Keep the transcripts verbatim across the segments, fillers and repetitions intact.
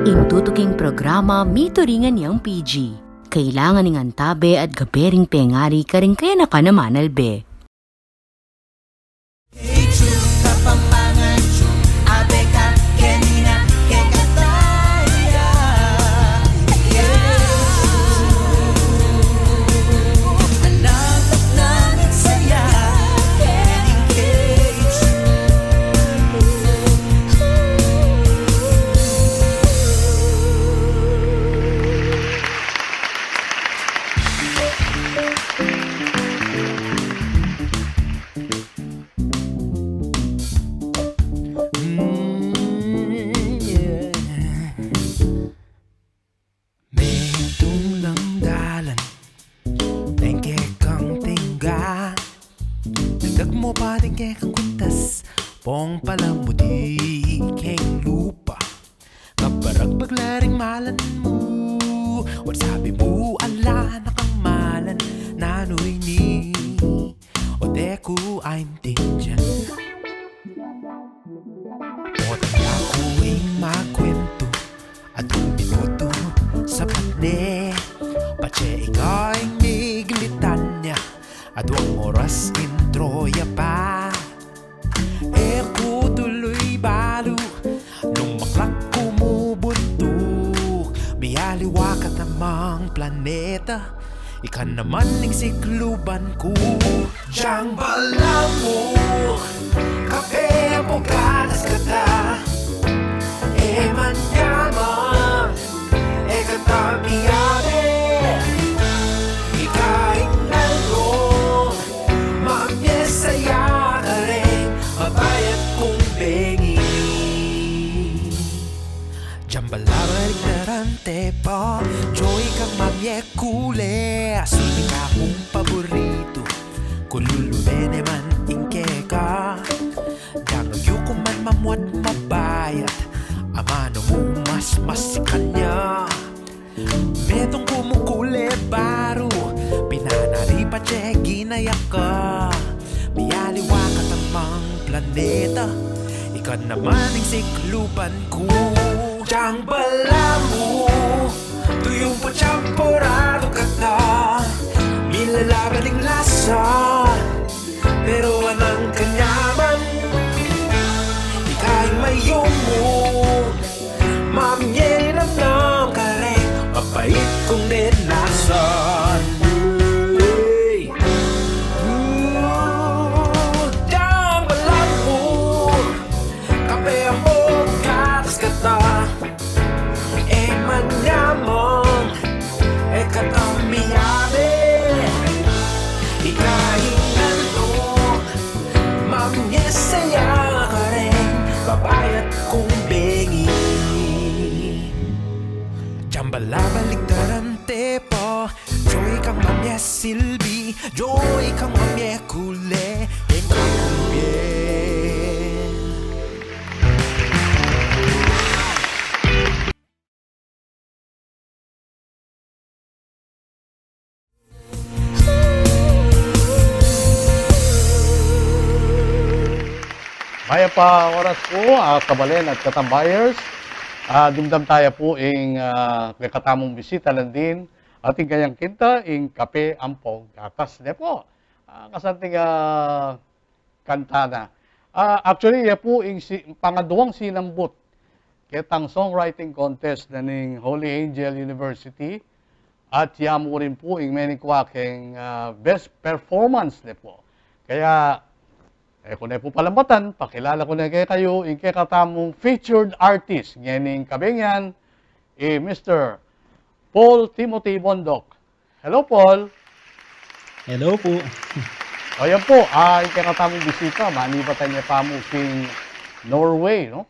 Ing tutuking programa mituringan yang P G. Kailangan ing antabe at gabe ring pengari karing kayanakan a manalbe. Mm, yeah. Metung lang dalan deng kekang tingga, dagdag mu pa deng kekang kwintas, pong palamuti keng lupa. Kabarag bagla ring malan mu, o sabi mu ala na kang malan, nanu ini? O de ku aintindian. Potang ya ku ing makwentu, adwang minutu sapat ne. Patse ika ing miglitanya, adwang oras intro ya pa. E ku tuluy balu, nung maklak ku mubuntuk, mialiwa ka tamang planeta. Ika naman ing sikluban ku. Jang balamu, kape ampo gatas kata. E man yaman, e kata miyabe. Ika ing nanu, mamye saya kareng mabayat kung bengi. Jang bala balikdaran te pa, joy kang mamye kule, sini ka kung paboritu, kululu bene man ing keka. Dang agyu ku man mamuat mabayat, amanu mu mas masikan ya. Metung ku mukule baru, pinanari patse ginaya ka. Mialiwa ka tamang planeta, ika naman ing sikluban ku. Jang balamu, tuyung pa champorado kata. Milalaban ing lasa, pero anang kanyaman. Ika ing mayumu, mamye namnam kareng mapait kung denasan. Hey. Jang balamu, kape ampo gatas kata. E man yaman, e kata miyabe. Ika ing nanu, mamye saya kareng mabayat kung bengi. Jang bala balikdaran te pa, joy kang mamye silbi, joy kang mamye kule, ing kakung bien. Mayap a oras pu, ah, kabalen at katambayers. Ah, dimdam taya pu ing, ah, kekatamung bisita nandin, at ing kayang kinta, ing Kape Ampo Gatas ne pu. Ah, kasanting, ah, kanta na. Ah, actually, ya pu ing si-, pangaduang sinambut ketang songwriting contest na ning Holy Angel University, at ya mu rin pu ing menikwa keng, ah, best performance ne pu. Kaya, e ku ne pu palambatan, pakilala ku ne kekayu ing kekatamung featured artist ngening kabeng yan, i Mister Paul Timothy Bondoc. Hello, Paul. Hello pu. O, yan pu. Ah, ing kekatamung bisita, manibatan ya pa mu king Norway, no?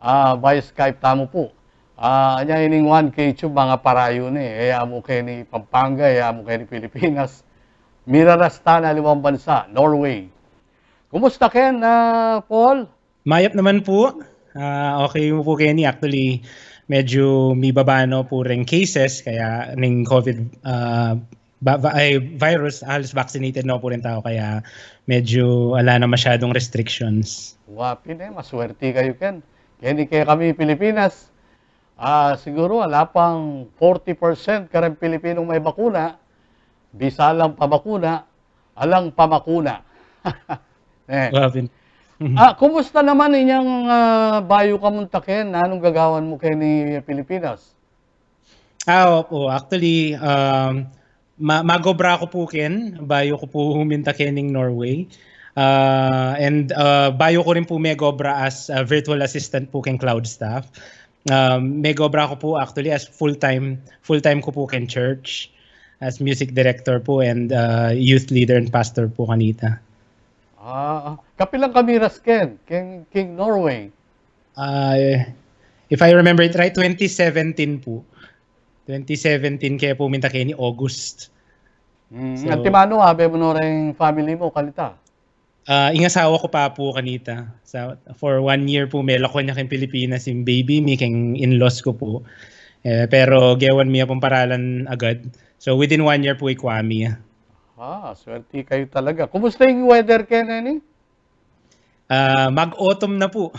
Ah, by Skype tamu pu. Ah, anya ining one K tube, mangaparayu ne. E ya mu keni Pampanga, e ya mu keni Pilipinas. Mirarasta na aliwang bansa, Norway. Kumusta ken, ah, Paul? Mayap naman pu. Ah, okay mu pu keni. Actually, medyo mibaba no pu ring cases, kaya ning COVID, ah, ba-, ba-, ay, virus, halos vaccinated no pu ring tau, kaya medyo ala na masyadung restrictions. Wa pin e, maswerti kayu ken. Keni kekami Pilipinas, Ah, siguru ala pang forty percent kareng Pilipinong mebakuna, bisa lang pabakuna, alang pamakuna. Eh. Grabe. Ah, kumusta naman inyang, ah, bayu ka munta ken? Nanung gagawan mu keni Pilipinas? Ah, opo. Actually, um, ma magobra ku pu ken, bayu ku pu minta kening Norway. Ah, and, ah, bayu ku rin pu megobra as, ah, virtual assistant pu ken Cloudstaff. Um, megobra ku pu actually as full-time, full-time ku pu ken church, as music director pu and, ah, youth leader and pastor pu kanita. Ah, kapilan ka miras ken, ken, ken Norway? Ah, if I remember it right, twenty seventeen pu. Twenty seventeen ke pu minta keni, August. Mm, so, antimanu, abe mu no reng family mu kanita? Ah, ing asawa ku pa pu kanita. Sa, for one year pu, melakwan ya keng Pilipinas ing baby mi keng in-laws ku pu. Eh, pero gewan mi ya pung paralan agad. So, within one year pu, ikwa mi ya. Ah, swerte kayu talaga. Kumusta ing weather keni? Ah, mag-autumn na pu.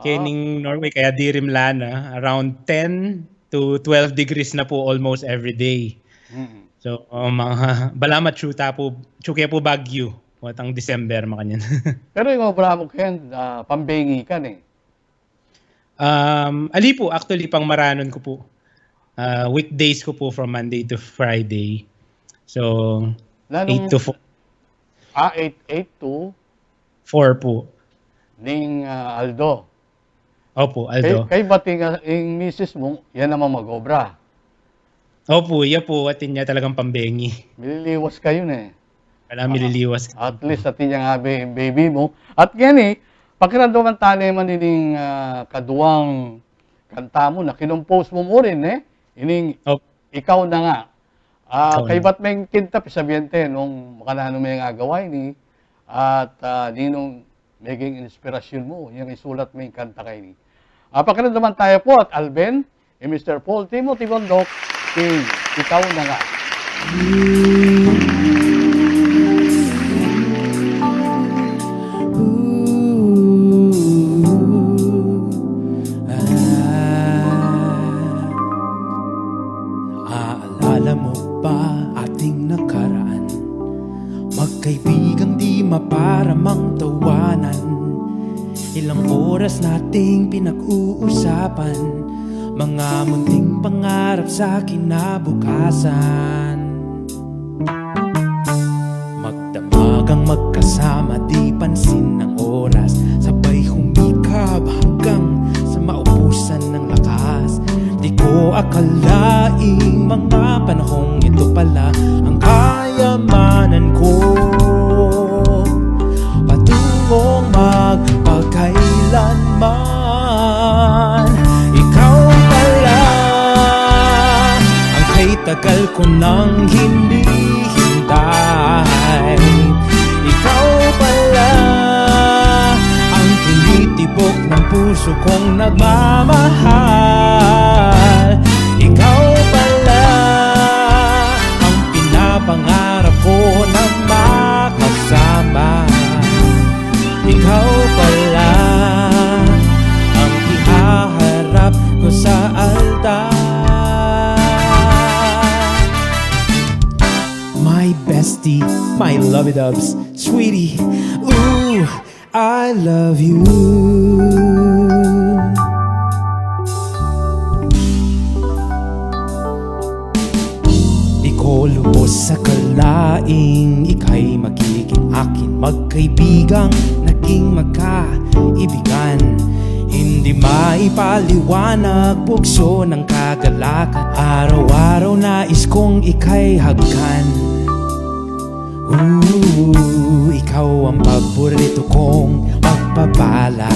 Kening Norway, kaya dirimlan na. Around ten to twelve degrees na pu almost every day. Mm. So, um, mga balamat tsu ta pu, tsu ke pu bagyu. Watang December, makanyan. Pero ing obra mu ken, ah, pambengi ka ne? Um, ali pu, actually, pangmaranon ku pu. Ah, weekdays ku pu from Monday to Friday. So, eight to four. Ah, eight, eight to four pu. Ning, ah, aldo. Opu, aldo. Kay, kay bat ing, ah, ing misis mu, ya naman mag-obra. Opu, ya pu, atin ya talagang pambengi. Mililiwas kayu ne. Wala, mililiwas. At least, atin yang abe ing baby mu. At ngeni, pakiramdaman ta ne man ining, ah, kaduang kanta mu na kinompose mu murin, eh. Ining Ikaw Na Nga. Ah, kay bat meng kinta, pisabian te nung makananu meng agawa ini, at, ah, ninung meging inspirasyon mu yang isulat meng kanta kaini. Ah, pakiramdaman ta ya pu at Alben, i Mister Paul Timothy Bondoc, ing Ikaw Na Nga. Aalala mo ba ating nakaraan? Magkaibigang di maparamang tawanan. Ilang oras nating pinag-uusapan, mga munting pangarap sa kinabukasan. Magdamagang magkasama, di pansin ng oras. Sabay humikab hanggang sa maubusan ng lakas. Di ko akalaing mga panahong ito pala ang kayamanan ko. Patungong magpakailanman. Ikaw pala ang kay tagal ko nang hinihintay. Ikaw pala ang tinitibok ng puso kong nagmamahal. Ikaw pala ang pinapangarap ko na makasama. Ikaw pala ang ihaharap ko sa altar. My bestie, my lovey-dubs, sweetie, ooh, I love you. Di ko lubos akalaing ika'y magiging akin, magkaibigang naging magkaibigan. Hindi maipaliwanag, bugso ng kagalakan. Araw-araw nais kong ika'y hagkan. Ooh, ikaw ang paborito kong pagpapala.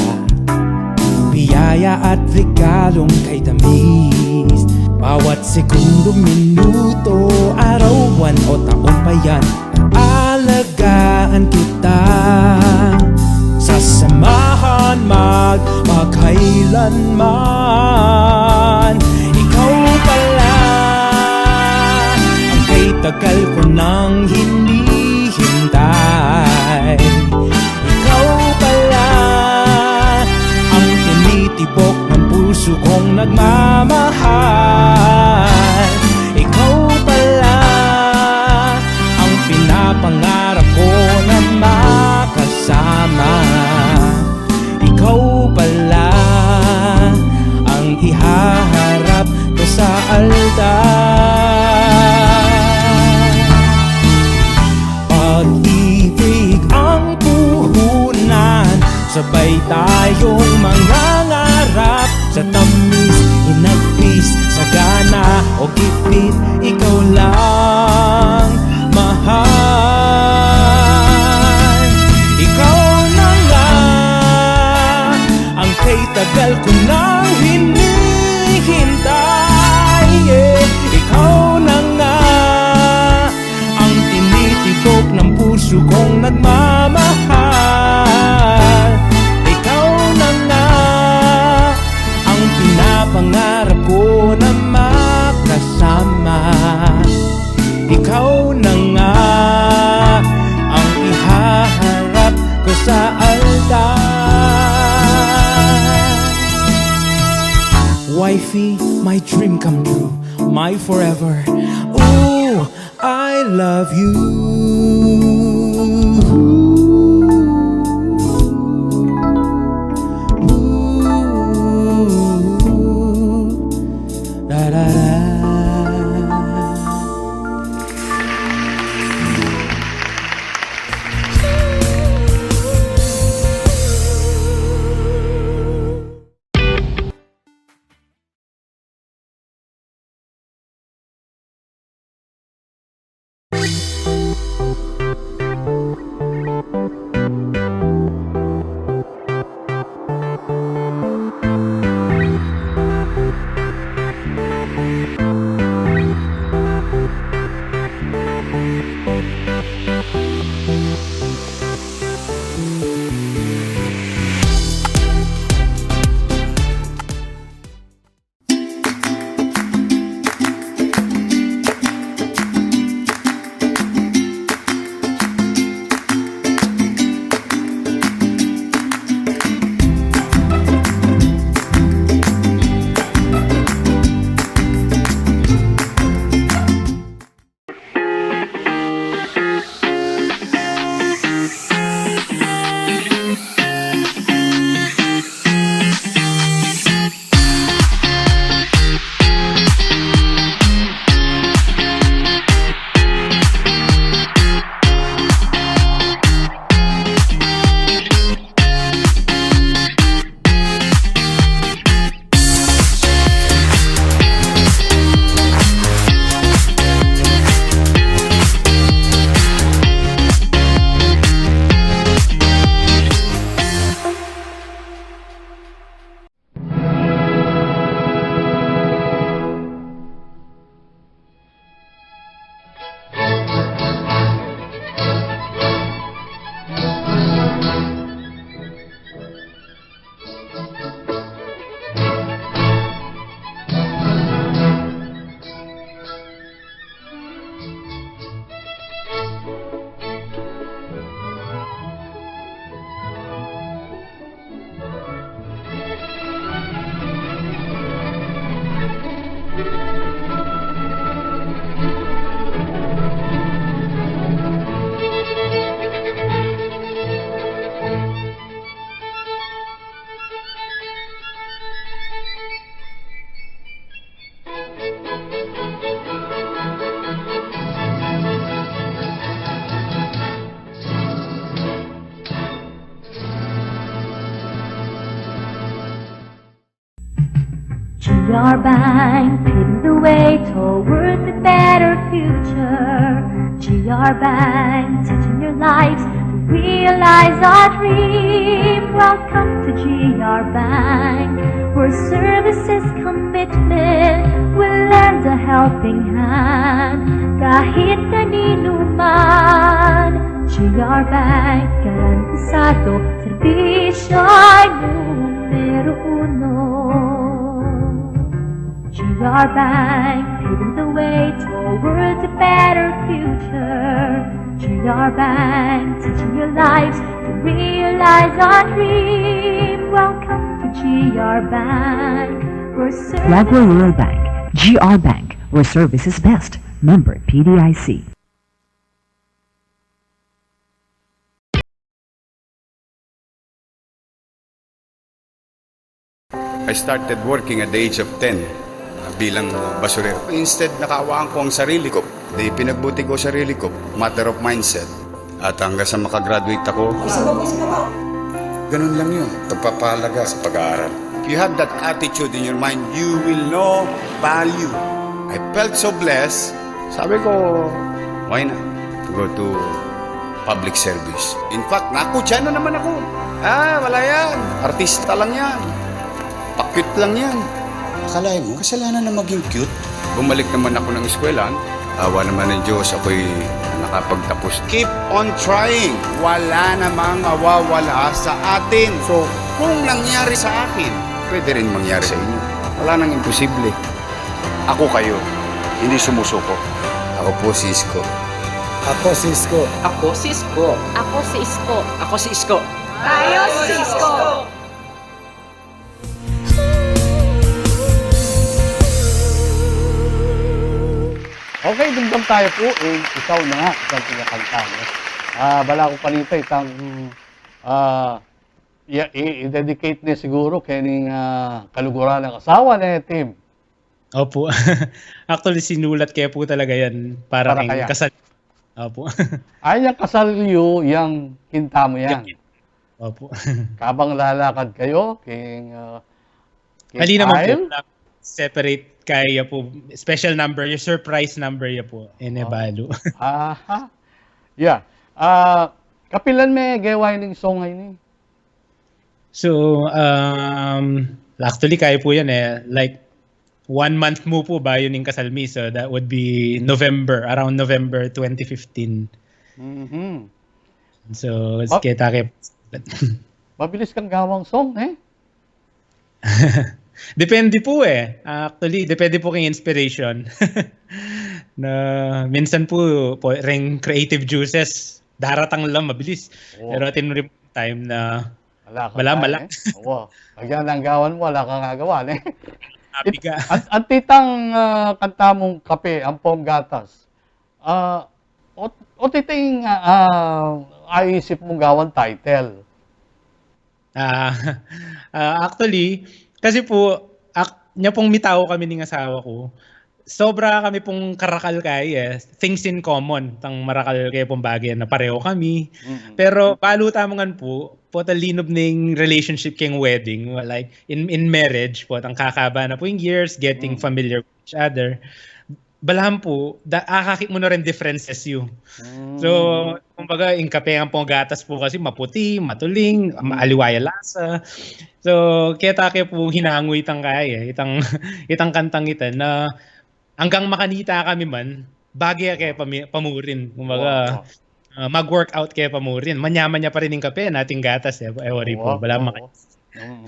Biyaya at regalong kay tamis. Bawat segundo, minuto, araw, buwan o taon pa yan, aalagaan kita. Sasamahan magpakailanman. Ikaw pala ang kay tagal ko nang hinihintay. Ikaw pala ang tinitibok ng puso Pusong nagmamahal, ikaw pala ang pinapangarap ko na makasama. Ikaw pala ang ihaharap ko sa altar. Pag-ibig ang puhunan, sabay tayong mangangarap. Sa tamis, hinagpis, sagana o gipit, ikaw lang, mahal. Ikaw na nga ang kay tagal ko nang hinihintay, yeah. Ikaw na nga ang tinitibok ng puso kong nagmamahal. Ikaw na nga ang pinapangarap ko na makasama. Ikaw na nga ang ihaharap ko sa altar. Wifey, my dream come true, my forever. Ooh, I love you. Da, da, da. G R Bank, leading the way towards a better future. G R Bank, touching your lives to realize our dream. Welcome to G R Bank, where service is commitment will lend a helping hand kahit kanino man. G R Bank, garantisado, serbisyo ay numero uno. G R Bank, paving the way towards a better future. G R Bank, teaching your lives to realize our dream. Welcome to G R Bank. Lagua Rural Bank, G R Bank, where service is best. Member P D I C. I started working at the age of ten bilang basurero. Instead, nakaawaan ko ang sarili ko. Di pinagbuti ko sarili ko. Matter of mindset. At hanggang sa makagraduate ako, ganun lang yun. Pagpapahalaga sa pag-aaral. If you have that attitude in your mind, you will know value. I felt so blessed. Sabi ko, why not to go to public service? In fact, nakutsa na naman ako. Ah, wala yan. Artista lang yan. Pakit lang yan. Akalain mo, kasalanan na maging cute? Bumalik naman ako ng eskwelahan. Awa naman ng Diyos, ako'y nakapagtapos. Keep on trying. Wala namang mawawala sa atin. So, kung nangyari sa akin, pwede rin mangyari sa inyo. Wala nang imposible. Ako kayo, hindi sumusuko. Ako po si Isko. Ako si Isko. Ako si Isko. Ako si Isko. Ako si Isko. Tayo si Isko. Okay, dumdum tayo po, eh, ikaw na nga, isang pinakanta, no? Ah, bala ko kanita, itang, ah, i-, i-, i-dedicate ne siguro kening, ah, kaluguran ng asawa ne, Tim. Opo. Actually, sinulat ke po talaga yan para Para keng kaya. kasal. Opo. Ay, yang kasal yu, yang kinta mu yan. Yang kin-, opo. Kabang lalakad kayo, king, ah, king Ali naman po, aisle? Separate kaya po, special number, yung surprise number ya po, ene Oh. balu. Aha. Yeah. Ah, kapilan me gewa ining song a ini? So, um, actually, kaya po yan eh. Like, one month mu po bayu ning kasal mi. So, that would be November, around November twenty fifteen. Mhm. So, Ba- kita ke. Mabilis kang gawang song, eh? Depende po eh. Actually, depende po keng inspiration. Na minsan po, po, reng creative juices, daratang lang mabilis. Oo. Pero atin rin time na Wala kang wala, kaya, mala. Eh. Oo. Pag yan ang gawan mo, wala kang gagawa, eh. Happy ka. It-, an-, an titang, ah, kanta mung Kape, Ampong Gatas. Ah, ot-, ot iting, ah, ah, aisip mung gawan title? Ah, ah, actually, kasi po, ak-, nya pong mitau kami ning asawa ko, sobra kami pong karakal kaya, eh. Things in common, tang marakal kaya pong bagay na pareho kami. Mm-mm. Pero balu tamu ngan po, po ta linub ning relationship keng wedding, like, in, in marriage, po tang kakaba na po yung years, getting Mm. familiar with each other. Balamu po, da-, akakit mu na rin differences yu. Mm. So, kumbaga, ing Kape Ampong Gatas po kasi maputi, matuling, Mm. aliwa ya lasa. So, keta ke po hinangu itang kaya, itang, itang kantang ita na anggang makanita kami man, bagay ke pami-, pamurin. Kumbaga, Wow. ah, mag-workout ke pamurin. Manyaman ya pa rin ing kape, ating gatas, eh. Eh, wari po, Wow, balamu wow. maka- Mm.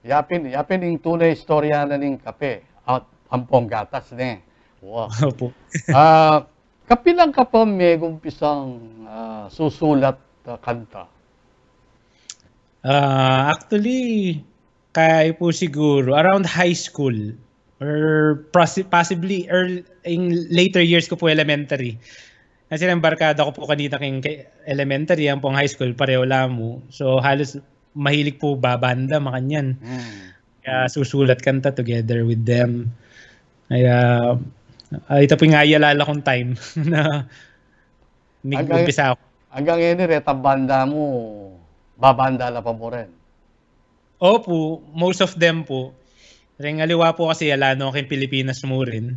Yapin, yapin ing tunay istorya na ning Kape at Ampong Gatas, ne? Wow. Opo. Ah, kapilan ka pa megumpisang, ah, susulat, ah, kanta? Ah, actually, kaya po siguro, around high school or possi-, possibly early, in later years ko po elementary. Kasi ang barkada ko po kanita keng, keng elementary, ampong high school, pareho la mu. So, halos mahilig po babanda, makanyan. Mm. Kaya susulat kanta together with them. Kaya, ah, ita po ing ayalala kong time na Anggang, nag-umpisa ako. Anggang ini, retang banda mu, babanda la pa mu rin? Opo, most of them po. Reng aliwa po kasi ala no keng Pilipinas mu rin.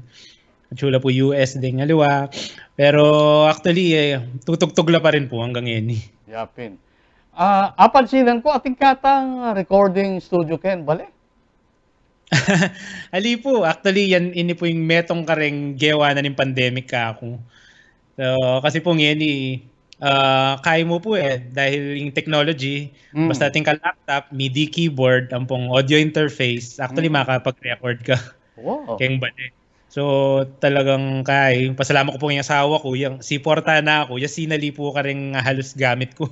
At sula po U S deng aliwa. Pero actually, eh, tutugtug la pa rin po anggang ini. Yapin. Ah, apansinan ku, atin katang recording studio ken, bale? Ali po, actually, yan, ini po ing metung kareng gewa na ning pandemic kaku. So, kasi po ngeni, ah, kaya mu po eh, dahil ing technology, Mm. basta atin kang laptop, MIDI keyboard, ampong audio interface, actually, Mm. makapag-record ka Wow. keng bale. So, talagang kaya, pasalamat ku po keng asawa ku, yang siporta na ku, yang sinali po kareng halos gamit ku.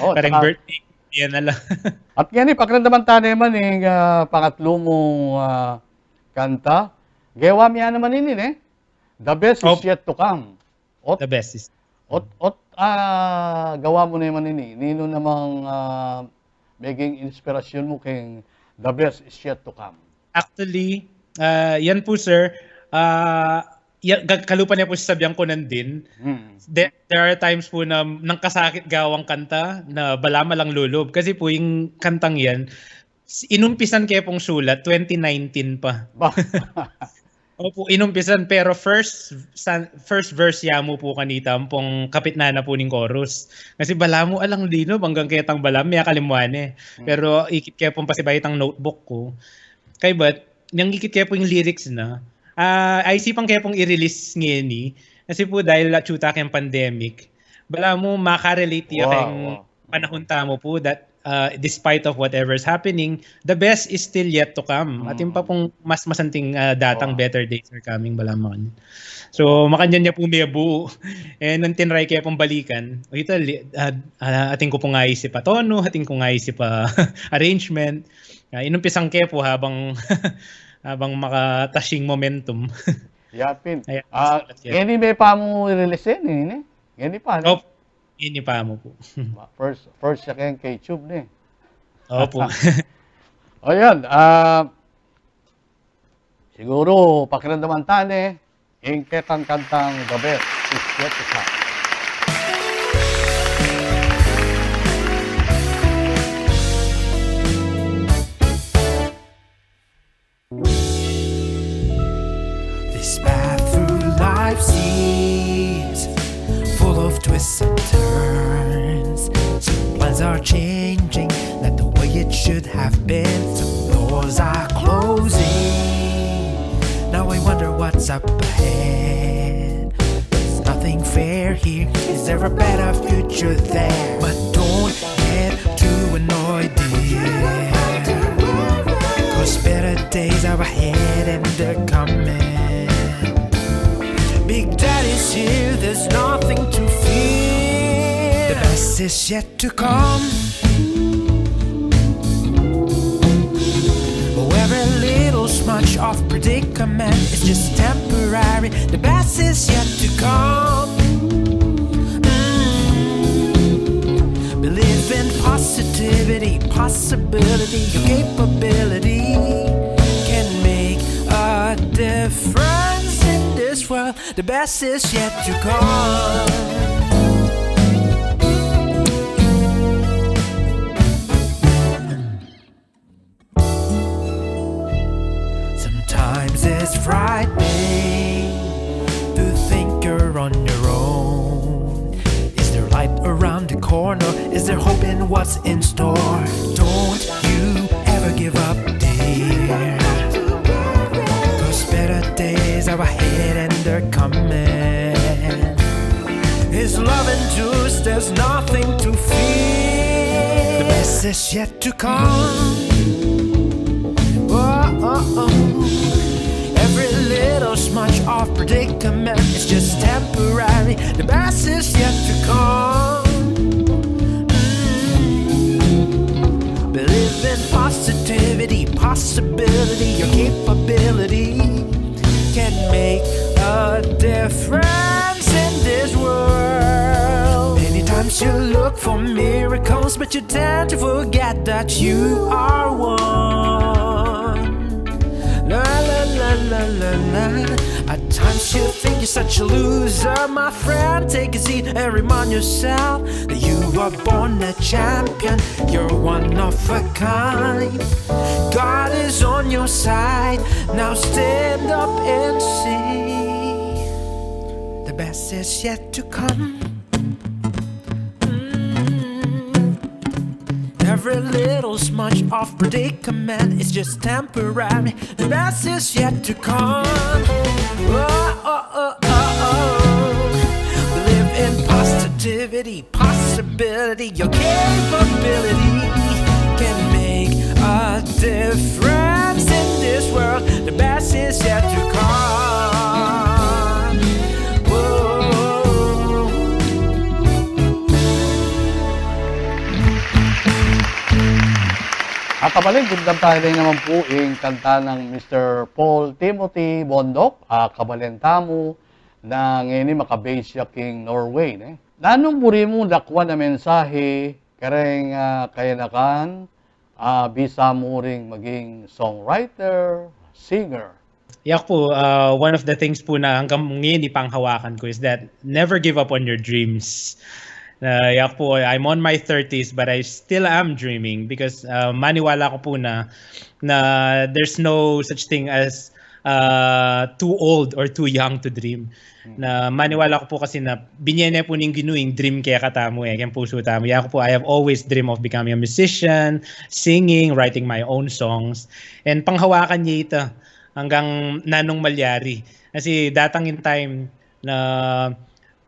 Oh, Kareng tsaka birthday, yan na lang. At ngeni, pakiramdaman ta naman ing, ah, pangatlu mung, ah, kanta. Gewa mi ya naman ini, ne? The best is Op. yet to come. Ot, The best is ot, ot, ah, gawa mu naman ini. Ninu namang, ah, maging inspirasyon mu keng The best is yet to come? Actually, ah, yan po, sir. Ah, ya-, ga-, kalupa niya po sasabihan ko nandin. Mm. There, there are times po na nang kasakit gawang kanta na balamu alang lulub. Kasi po yung kantang yan, s-, inumpisan ke pong sulat, twenty nineteen pa. Ba? Opo, inumpisan, pero first, sa, first verse ya mu po kanita, ampong kapitnan na po ning chorus. Kasi balamu alang linub, anggang ketang balamu, miyakalimwa ne. Hmm. Pero ikit ke pong pasibayu itang notebook ku. Kaybat, niyang ikit ke po yung lyrics na, ah, aisipan ke pong i-release ngeni. Kasi po dahil atsu ta keng pandemic, balamu makarelate ya Wow, keng wow. panahon tamu po that, uh, despite of whatever's happening, the best is still yet to come. Mm. Atin pa pong mas masanting, uh, datang, Oh. better days are coming, balamu. So, makanyan ya po miyabuo. Eh, nung tinry ke pong balikan, o ito, li-, uh, uh, atin ku pong aisip a tono, atin kung aisip a arrangement. Uh, inumpisan ke po habang, habang makatas ing momentum. Yapin. Ayan, Ah, sulat yan. Ngeni me pa mu i-release yan, eh, ne? Ngeni pa, ne? Op. Ini pa mu po. First, first siya keng K-Tube, ne? Opo. O, yan. Ah, siguro, pakiramdaman ta, ne, ing ketang kantang The Best is Yet to Come. This path through life seems full of twists and turns. Some plans are changing, not the way it should have been. Some doors are closing. Now I wonder what's up ahead. There's nothing fair here. Is there a better future there? But don't head to annoy, dear. 'Cause better days are ahead and they're coming. Big Daddy's here, there's nothing to fear. The best is yet to come. Oh, every little smudge of predicament is just temporary. The best is yet to come. Mm. Believe in positivity, possibility, your capability can make a difference in this world. The best is yet to come. Sometimes it's frightening to think you're on your own. Is there light around the corner? Is there hope in what's in store? Don't you ever give up, dear. 'Cause better days are ahead and they're coming. His love endures, there's nothing to fear. The best is yet to come. Oh, oh, oh. Every little smudge of predicament is just temporary. The best is yet to come. Mm. Believe in positivity, possibility, your capability can make a difference in this world. Many times you look for miracles, but you tend to forget that you are one. La, la, la, la, la, la. At times you think you're such a loser, my friend. Take a seat and remind yourself that you were born a champion. You're one of a kind. God is on your side. Now stand up and see. The best is yet to come. Mm. Every little smudge of predicament is just temporary. The best is yet to come. Oh, oh, oh, oh, oh. Believe in positivity, possibility, your capability can make a difference in this world. The best is yet to come. Whoa. At Kabalen, bundan tamu naman pu ing kanta nang Mister Paul Timothy Bondoc, ah, kabalen tamu, na ngeni maka-base ya king Norway, ne? Nanung buri mung dakwan a mensahe kareng, ah, kayanakan, ah, bisa mu ring maging songwriter, singer? Yaku pu, uh, one of the things pu na anggang ngeni panghawakan ku is that never give up on your dreams. Uh, yaku pu, I'm on my thirties, but I still am dreaming because, uh, maniwala ku pu na, na there's no such thing as, uh, too old or too young to dream. Na maniwala ku pu kasi na binye ne pu ning Ginu ing dream kekatamu, eh, keng pusu tamu. Yaku pu, I have always dreamed of becoming a musician, singing, writing my own songs. And panghawakan ye ita anggang nanung malyari. Kasi datang in time na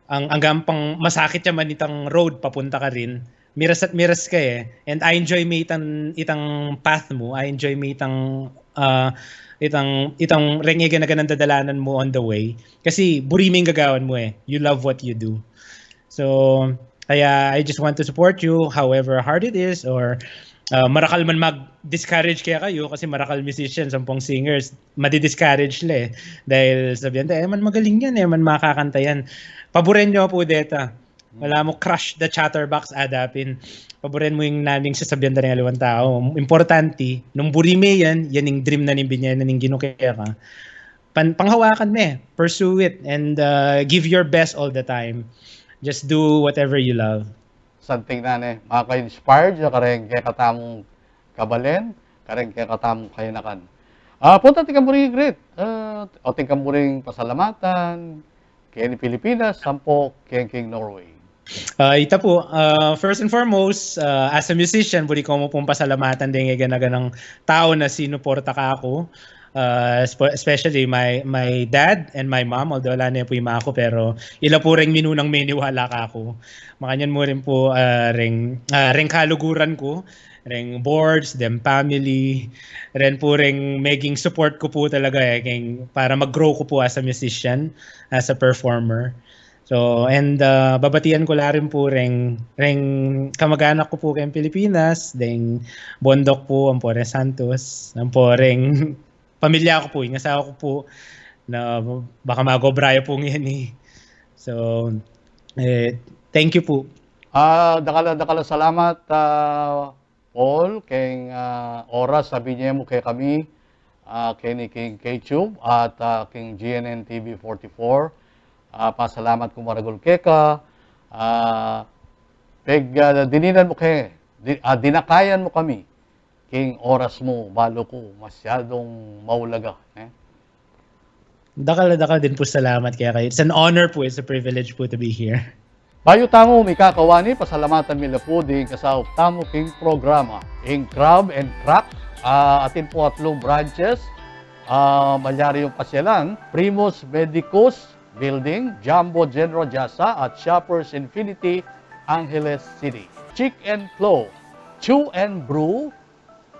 ang, anggang pang masakit ya man itang road papunta karin, miras at miras ka, eh. And I enjoy me itang, itang path mu, I enjoy me itang, ah, itang, itang reng e gana-ganang dadalanan mu on the way. Kasi buri me ing gagawan mu, eh. You love what you do. So, kaya I just want to support you however hard it is, or, ah, marakal man mag-discourage kekayu kasi marakal musicians, ampong singers, madi-discourage la, eh. Dahil sabihan da, "E man magaling yan, e man makakanta yan." Paburen yu pu deta. Wala mu crush the chatterbox, adapin. Paburen mu ing nanung sasabian da ring aliwang tau. Importante, nung buri me yan, yan ing dream na ning binye na ning Ginu keka. Pan-, panghawakan me, pursue it, and, uh, give your best all the time. Just do whatever you love. Santing na ne, maka-inspired ya kareng kekatamung kabalen, kareng kekatamung kayanakan. Ah, punta atin kang buri, Grit. Ah, o atin kang buring pasalamatan keni Pilipinas, ampo keng, keng Norway. Ah, ita pu, ah, first and foremost, ah, as a musician, buri ku mu pung pasalamatan deng e gana-ganang tau na sinuporta kaku. Ah, spe-, especially my, my dad and my mom, although ala ne pu i ma ku, pero ila pu reng minunang meniwala kaku. Makanyan mu rin pu, ah, reng, ah, reng kaluguran ku, reng boards, deng family, ren pu reng meging support ku pu talaga, eh, keng, para mag-grow ku pu as a musician, as a performer. So, and, ah, babatian ku la rin pu reng, reng kamag-anak ku pu keng Pilipinas, deng Bondoc pu, ampo reng Santos, ampo reng pamilya ku pu, ing asawa ku pu, na baka mag-obra ya pu ngeni. So, eh, thank you pu. Ah, dakal a, dakal a salamat, ah, Paul, keng, ah, oras a binye mu kekami, ah, keni keng K-Tube at, ah, keng G N N T V forty-four. Ah, pasalamat ku maragul keka, ah, peg, ah, dininan mu ke, di-, ah, dinakayan mu kami keng oras mu, balu ku masyadung maulaga, eh. Dakal a dakal din pu salamat kekayu. It's an honor pu, it's a privilege pu to be here. Bayu tamu mikakawani, pasalamatan mi la pu ding kasaup tamu king programa, ing Crab and Crack. Ah, atin pu atlung branches, ah, malyari yung pasyalan: Primus Medicus Building, Jumbo General Jasa, at Shoppers Infinity, Angeles City. Chick and Claw, Chew and Brew,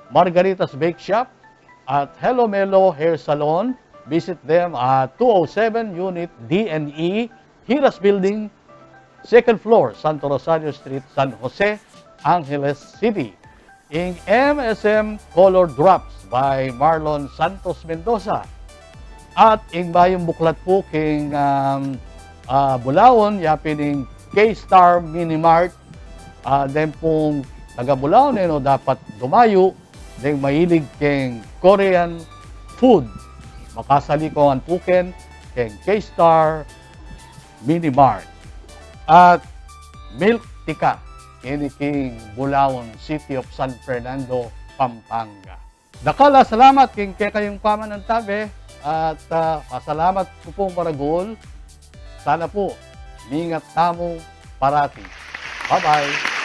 Margarita's Bake Shop, at Hello Melo Hair Salon. Visit them at two oh seven Unit D and E, Hiras Building, second floor, Santo Rosario Street, San Jose, Angeles City. Ing M S M Color Drops by Marlon Santos Mendoza. At ing bayung buklat pu king, um, ah, Bulaon, yapin ing K-Star Mini Mart. Ah, den pung taga Bulaon, e no dapat dumayu, deng mahilig keng Korean food, makasalikongan pu ken keng K-Star Mini Mart at Milk Tika, keni king Bulaon, City of San Fernando, Pampanga. Dakal a salamat king kekayung pamanantabe at, ah, pasalamat ku pung maragul. Sana pu, mingat tamu parati. Bye-bye.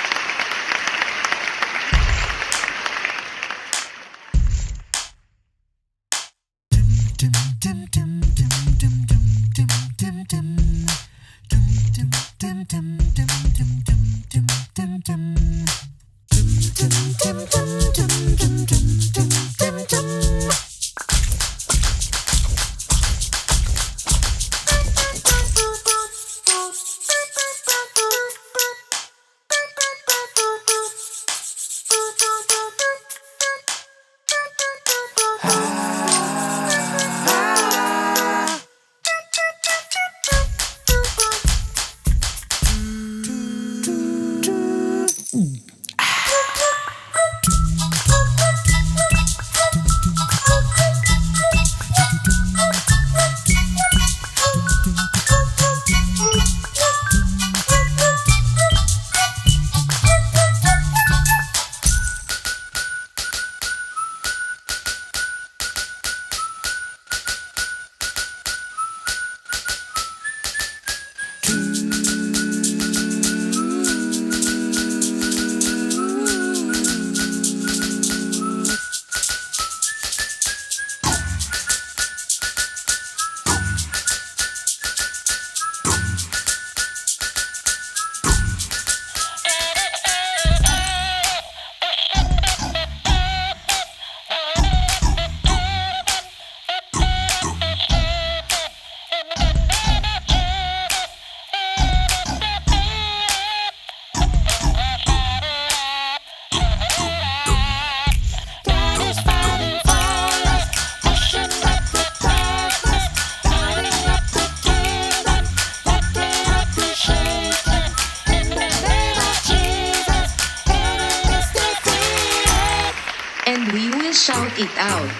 Shout it out.